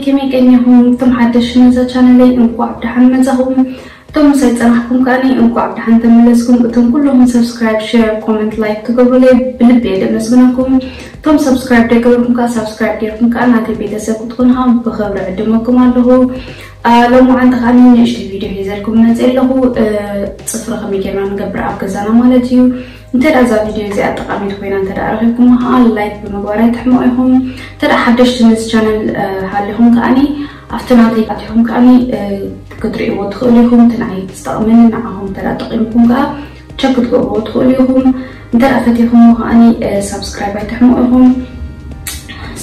ከመይ ቀኒኹም? እቶም ሓደሽ ነዛ ቻነለይ እንኳዕ ብደሓን መጻኹም። እቶም ምሳይ ጸናሕኩም ከኣኒ እንኳዕ ብደሓን ተመለስኩም። እቶም ኩለኹም ሰብስክራይብ፣ ሼር፣ ኮመንት፣ ላይክ ትገብሩለይ ብልቢ እየ ደመስግነኩም። እቶም ሰብስክራይብ ደይገበርኩም ከኣ ሰብስክራይብ ጌርኩም ከኣ ናተይ ቤተሰብ ክትኾኑ ከኣ ብኽብሪ ዕድመኩም ኣለኹ። ሎማዓንቲ ከኣ ንእሽተይ ቪድዮ ሒዘልኩም መፅእ ኣለኹ። ፅፍሪ ከመይ ጌርና ንገብር ኣብ ገዛና ማለት እዩ። እንተ ደኣ እዛ ቪድዮ እዚኣ ጠቓሚት ኮይና እንተ ደኣ ረኺብኩማ ከኣ ላይክ ብምግባር ኣይትሕመቑ ኢኹም። እንተ ደኣ ሓደሽቲ ነዚ ቻነል ሃሊኹም ከኣኒ ኣብቲ ናተይ ኣቲኹም ከኣኒ ክትርእይዎ ትኽእሉ ኢኹም። እቲ ንዓይ ዝጠቕመኒ ንዓኹም እንተ ደኣ ጠቒምኩም ከኣ ቸክ ክትገብርዎ ትኽእሉ ኢኹም። እንተ ደኣ ፈቲኹምዎ ከኣኒ ሳብስክራይብ ኣይትሕመቑ ኢኹም።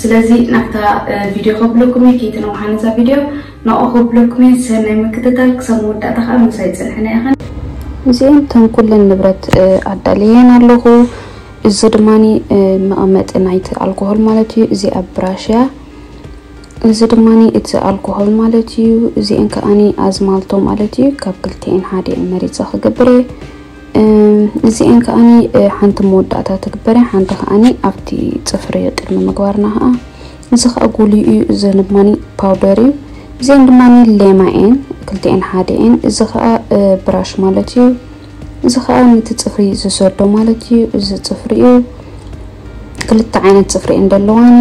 ስለዚ ናብታ ቪድዮ ከብለኩም እየ። ከይትነውሓ ነዛ ቪድዮ ናብኡ ከብለኩም እየ። ሰናይ ምክትታል። ክሳብ መወዳእታ ከኣ ምሳይ ጽንሕና ኢኽን። እዚኤን እተን ኩለን ንብረት ኣዳልየን ኣለኹ። እዚ ድማኒ መቐመጢ ናይቲ ኣልኮሆል ማለት እዩ። እዚኣ ብራሽ እያ። እዚ ድማኒ እቲ ኣልኮሆል ማለት እዩ። እዚኤን ከኣኒ ኣዝማልቶ ማለት እዩ። ካብ ክልቲኤን ሓዲኤን መሪጸ ክገብር እየ። እዚኤን ከኣኒ ሓንቲ መወዳእታ ትግበር እያ፣ ሓንቲ ከኣኒ ኣብቲ ጽፍሪ ቅድሚ ምግባርና ከኣ። እዚ ከኣ ጉልዩ እዩ። እዚ ድማኒ ፓውደር እዩ። እዚኤን ድማኒ ሌማ እየን፣ ክልቲኤን ሓደ እየን። እዚ ከኣ ብራሽ ማለት እዩ። እዚ ከኣ ነቲ ጽፍሪ ዝሰዶ ማለት እዩ። እዚ ጽፍሪ እዩ። ክልተ ዓይነት ጽፍሪ እየን ዘለዋኒ።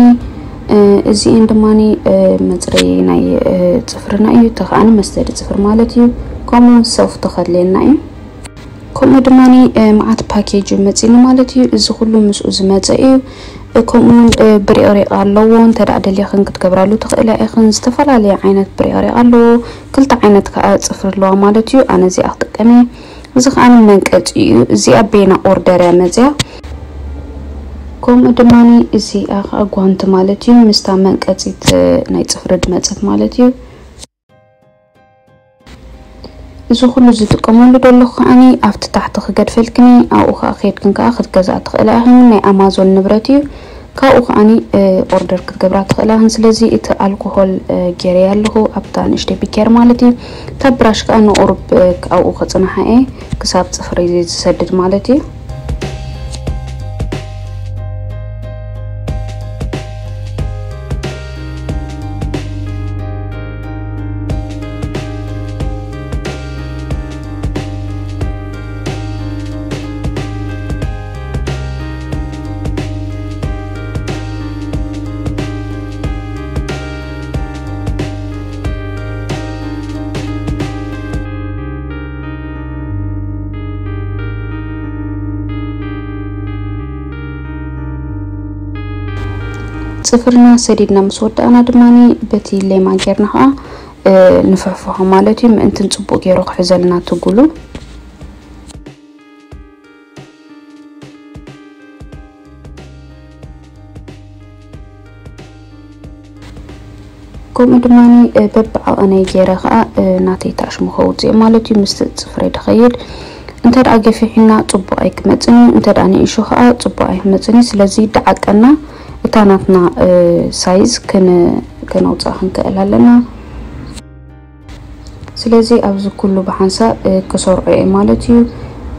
እዚኤን ድማኒ መጽረዪ ናይ ጽፍርና እዩ። እቲ ከኣኒ መስተዲ ጽፍሪ ማለት እዩ። ከምኡውን ሶፍት ከድልየና እዩ። ከምኡ ድማኒ መዓት ፓኬጅ እዩ መጺኒ ማለት እዩ። እዚ ኩሉ ምስኡ ዝመጸ እዩ። ከምኡ እውን ብሪቕሪቕ ኣለዎ። እንተ ደኣ ደሊኽን ክትገብራሉ ትኽእላ ኢኽን። ዝተፈላለየ ዓይነት ብሪቕሪቕ ኣለዎ። ክልተ ዓይነት ከኣ ጽፍሪ ኣለዋ ማለት እዩ። ኣነ እዚኣ ክጥቀም እየ። እዚ ከኣ መንቀጺ እዩ። እዚኣ ቤና ኦርደር እያ መጽያ። ከምኡ ድማኒ እዚኣ ከኣ ጓንቲ ማለት እዩ። ምስታ መንቀጺት ናይ ጽፍሪ ድመጸት ማለት እዩ። እዚ ኩሉ ዝጥቀመሉ ዘለኹ ከኣኒ ኣብቲ ታሕቲ ክገድፈልክኒ፣ ኣብኡ ከኣ ከይድክን ከኣ ክትገዝኣ ትኽእላ ኢኽን። ናይ ኣማዞን ንብረት እዩ። ካብኡ ከኣኒ ኦርደር ክትገብራ ትኽእላ ኢኽን። ስለዚ እቲ ኣልኮሆል ገይረያ ኣለኹ ኣብታ ንእሽተይ ቢኬር ማለት እዩ። እታ ብራሽ ከኣ ንቑሩብ ኣብኡ ከጽንሓ እየ ክሳብ ጽፍሪ ዝሰድድ ማለት እዩ። ጽፍርና ሰዲድና ምስ ወዳእና ድማኒ በቲ ሌማ ጌርና ኸኣ ንፍሕፍሖ ማለት እዩ። ምእንትን ጽቡቕ ገይሩ ክሕዘልና ትጉሉ። ከምኡ ድማ በብዓቐነይ ገይረ ከዓ ናተይ ታሽሙ ከውፅእ ማለት እዩ። ምስቲ ፅፍረይ ድኸይድ። እንተ ደኣ ገፊሕና ፅቡቕ ኣይክመፅን እዩ፣ እንተ ደኣ ንእሹ ከዓ ፅቡቕ ኣይክመፅን እዩ። ስለዚ ደዓቀና እታ ናትና ሳይዝ ከነውፅኣ ክንክእል ኣለና። ስለዚ ኣብዚ ኩሉ ብሓንሳእ ክሰርዖ እየ ማለት እዩ፣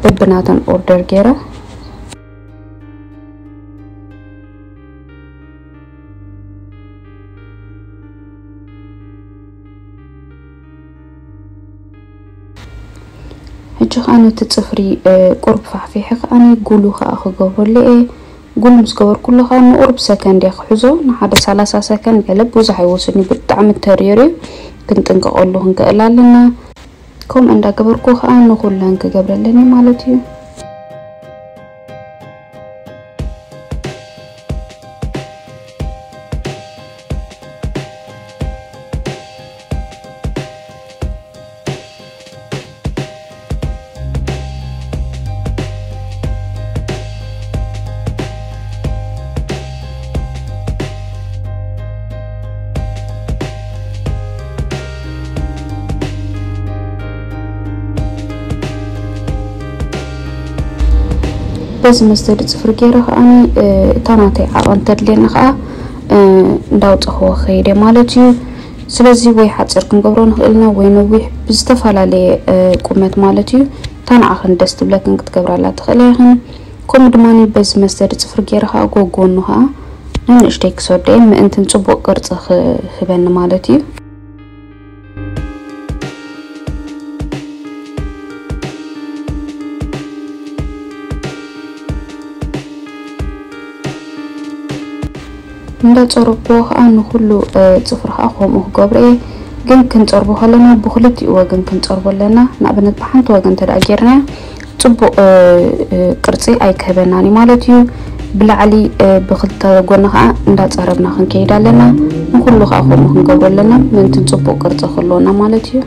በብናተን ኦርደር ገይረ። ሕጂ ከዓ ነቲ ፅፍሪ ቁሩብ ፋሕፊሐ ከዓ ጉሉ ከዓ ክገብረሉ እየ። ጉሉ ምስ ገበርኩሉ ከዓ ንቁሩብ ሰከንድ እየ ክሕዞ፣ ንሓደ ሰላሳ ሰከንድ ገለ፣ ብዙሕ ኣይወስድን እዩ፣ ብጣዕሚ ተሪር እዩ፣ ክንጥንቀቐሉ ክንክእል ኣለና። ከምኡ እንዳገበርኩ ከዓ ንኩለን ክገብረለን እየ ማለት እዩ። በዚ መስተዲ ፅፍሪ ገይረ ከዓኒ እታ ናተይ ዓቐን ተድልየኒ ከዓ እንዳውፀኽዎ ከይደ ማለት እዩ። ስለዚ ወይ ሓፂር ክንገብሮ ንኽእል ኢና ወይ ነዊሕ ብዝተፈላለየ ቁመት ማለት እዩ። እታ ንዓኽን ደስ ትብለክን ክትገብራላ ትኽእላ ኢኽን። ከምኡ ድማ በዚ መስተዲ ፅፍሪ ገይረ ከዓ ጎጎኑ ከዓ ንንእሽተይ ክሰዶ እየ፣ ምእንትን ጽቡቕ ቅርጺ ክህበኒ ማለት እዩ። እንዳጸረብኩዎ ከዓ ንኹሉ፣ እ፣ ጽፍሪ ከዓ ከምኡ ክገብሮ እየ። ግን ክንጸርቦ ከለና ብክልቲኡ ወገን ክንጸርቦ ኣለና። ንኣብነት ብሓንቲ ወገን እንተ ደኣ ጌርናዮ ጽቡቕ፣ እ፣ እ፣ ቅርጺ ኣይክህበናን እዩ ማለት እዩ። ብላዕሊ፣ እ፣ ብክልተ ጎኒ ከዓ እንዳጸረብና ክንከይድ ኣለና። ንኹሉ ከዓ ከምኡ ክንገብሮ ኣለና። ምእንትን ጽቡቕ ቅርጺ ክህልወና ማለት እዩ።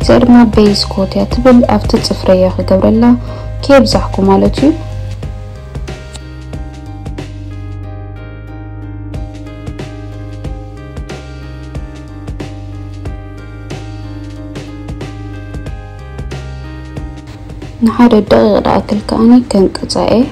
እዚኣ ድማ ቤዝ ኮት እያ ትብል፣ ኣብቲ ጽፍረያ ክገብረላ ከየብዛሕኩ ማለት እዩ። ንሓደ ደቂቕ ደኣክል ከኣኒ ከንቅጻ እየ።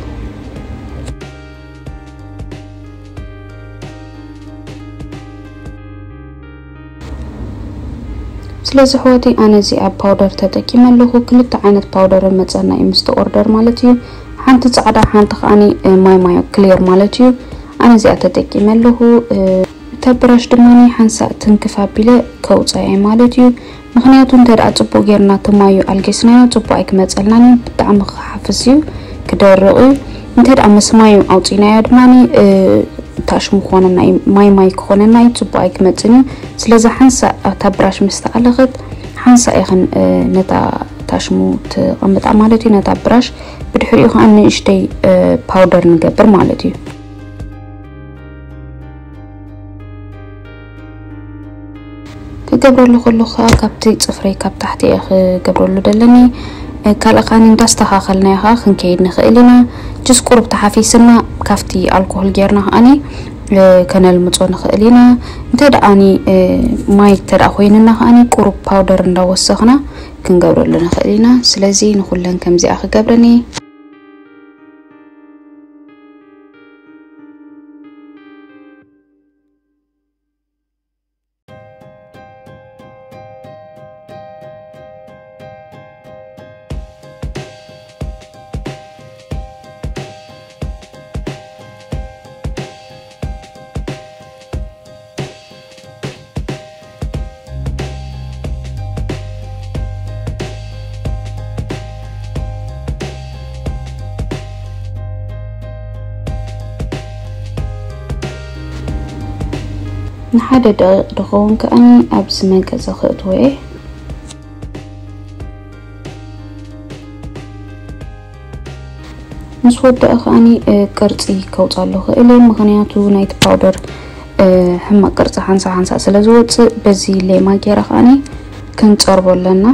ስለዚ ኣሕዋተይ ኣነ እዚኣ ፓውደር ተጠቂመ ኣለኹ። ክልተ ዓይነት ፓውደር መጸና እዩ ምስቲ ኦርደር ማለት እዩ። ሓንቲ ጻዕዳ፣ ሓንቲ ከኣኒ፣ እ፣ ማይ ማዮ ክሊር ማለት እዩ። ኣነ እዚኣ ተጠቂመ ኣለኹ። እ፣ እታ ብራሽ ድማ ሓንሳእ ትንክፍ ኣቢለ ከውጻ እየ ማለት እዩ። ምኽንያቱ እንተ ደኣ ጽቡቕ ጌርና እቲ ማዩ ኣልጊስናዮ ጽቡቕ ኣይክመጸልናን እዩ። ብጣዕሚ ክሓፍስ እዩ፣ ክደርቕ እዩ። እንተ ደኣ ምስ ማዩ ኣውጺናዮ ድማ፣ እ፣ ታሽሙ ክኾነና እዩ፣ ማይ ማይ ክኾነና እዩ፣ ጽቡቕ ኣይክመጽን እዩ። ስለዚ ሓንሳእ ኣብታ ብራሽ ምስ ተኣለኸት ሓንሳእ ኢኽን፣ እ፣ ነታ ታሽሙ ትቐምጣ ማለት እዩ፣ ነታ ብራሽ። ብድሕሪኡ ከኣ ንእሽተይ፣ እ፣ ፓውደር ንገብር ማለት እዩ። ክገብረሉ ከለኹ ከኣ ካብቲ ጽፍረይ ካብ ታሕቲ እየ ክገብረሉ ደለኒ። እ፣ ካልእ ከኣ እንዳስተኻኸልናዮ ከኣ ክንከይድ ንኽእል ኢና። ጅስ ቁሩብ ተሓፊስና ካብቲ ኣልኮሆል ጌርና ከኣኒ፣ እ፣ ከነልምጾ ንኽእል ኢና። እንተ ደኣኒ፣ እ፣ ማይ እንተ ደኣ ኮይንና ከኣኒ ቁሩብ ፓውደር እንዳወሰኽና ክንገብረሉ ንኽእል ኢና። ስለዚ ንኹለን ከምዚኣ ክገብረኒ። ንሓደ ደቂቕ ድኸውን ከኣኒ ኣብዚ መንቀጸ ክእትዎ እየ። ምስ ወደአ ከኣኒ፣ እ፣ ቅርጺ ከውጻሉ ክእል እየ፣ ምኽንያቱ ናይቲ ፓውደር፣ እ፣ ሕማቕ ቅርጺ ሓንሳእ ሓንሳእ ስለ ዝወጽእ፣ በዚ ሌማ ገይረ ከኣኒ ክንጸርቦ ኣለና።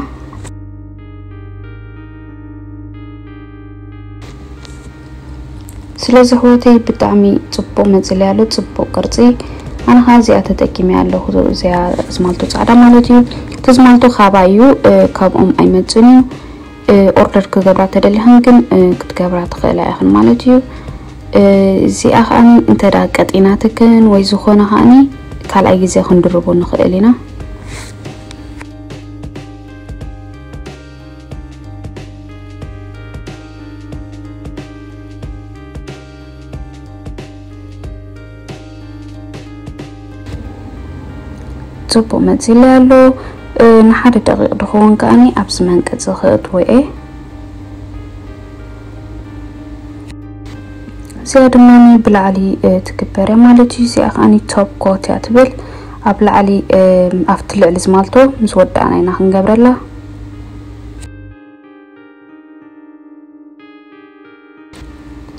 ስለዚ ኣሕዋተይ ብጣዕሚ ጽቡቕ መጺለይ ኣሎ፣ ጽቡቕ ቅርጺ። ኣነ ኸኣ እዚኣ ተጠቂመያ ኣለኹ፣ እዚኣ ዝማልቶ ጻዕዳ ማለት እዩ። እቲ ዝማልቶ ካባ እዩ፣ እ፣ ካብኦም ኣይመጽን እዩ። እ፣ ኦርደር ክገብራ ተደሊኽን ግን፣ እ፣ ክትገብራ ትኽእላ ኢኽን ማለት እዩ። እ፣ እዚኣ ከኣኒ እንተ ደኣ ቀጢናትክን ወይ ዝኾነ ከኣኒ ካልኣይ ግዜ ክንድርቦ ንኽእል ኢና። ጽቡቕ መጺለይ ኣሎ። እ፣ ንሓደ ደቂቕ ድኸውን ከኣኒ ኣብዚ መንቀጺ ክእትዎ እየ። እዚኣ ድማ ብላዕሊ፣ እ፣ ትግበር እያ ማለት እዩ። እዚኣ ከኣኒ ቶፕ ኮት እያ ትብል። ኣብ ላዕሊ ኣብቲ ልዕሊ ዝማልቶ ምስ ወዳእና ኢና ክንገብረላ።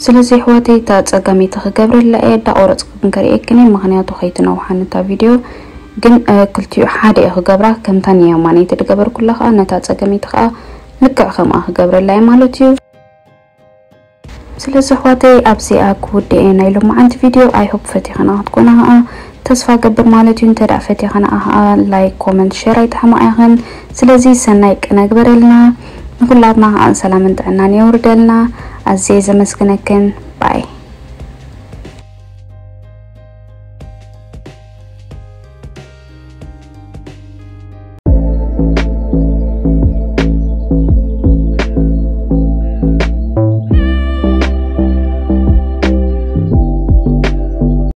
ስለዚ ኣሕዋተይ እታ ፀጋመይቲ ክገብረላ እየ። እንዳቆረፅኩ ግን ከርእየክን እየ፣ ምክንያቱ ከይትነውሓኒ እታ ቪድዮ። ግን ክልቲኡ ሓደ እየ ክገብራ፣ ከምታ ንየማነይቲ ዝገበርኩላ ከዓ ነታ ፀገመይቲ ከዓ ልክዕ ከምኣ ክገብረላ እየ ማለት እዩ። ስለዚ ኣሕዋተይ ኣብዚኣ ክውድእ እየ ናይ ሎማዓንቲ ቪድዮ። I hope ፈቲኽና ክትኮና ከዓ ተስፋ ገብር ማለት እዩ። እንተ ደኣ ፈቲኽና ከዓ like፣ comment፣ share ኣይትሕመቓ ኢኽን። ስለዚ ሰናይ ቅነ ግበረልና፣ ንኩላትና ከዓ ሰላምን ጥዕናን የውርደልና። ኣዝየ ዘመስግነክን። ባይ።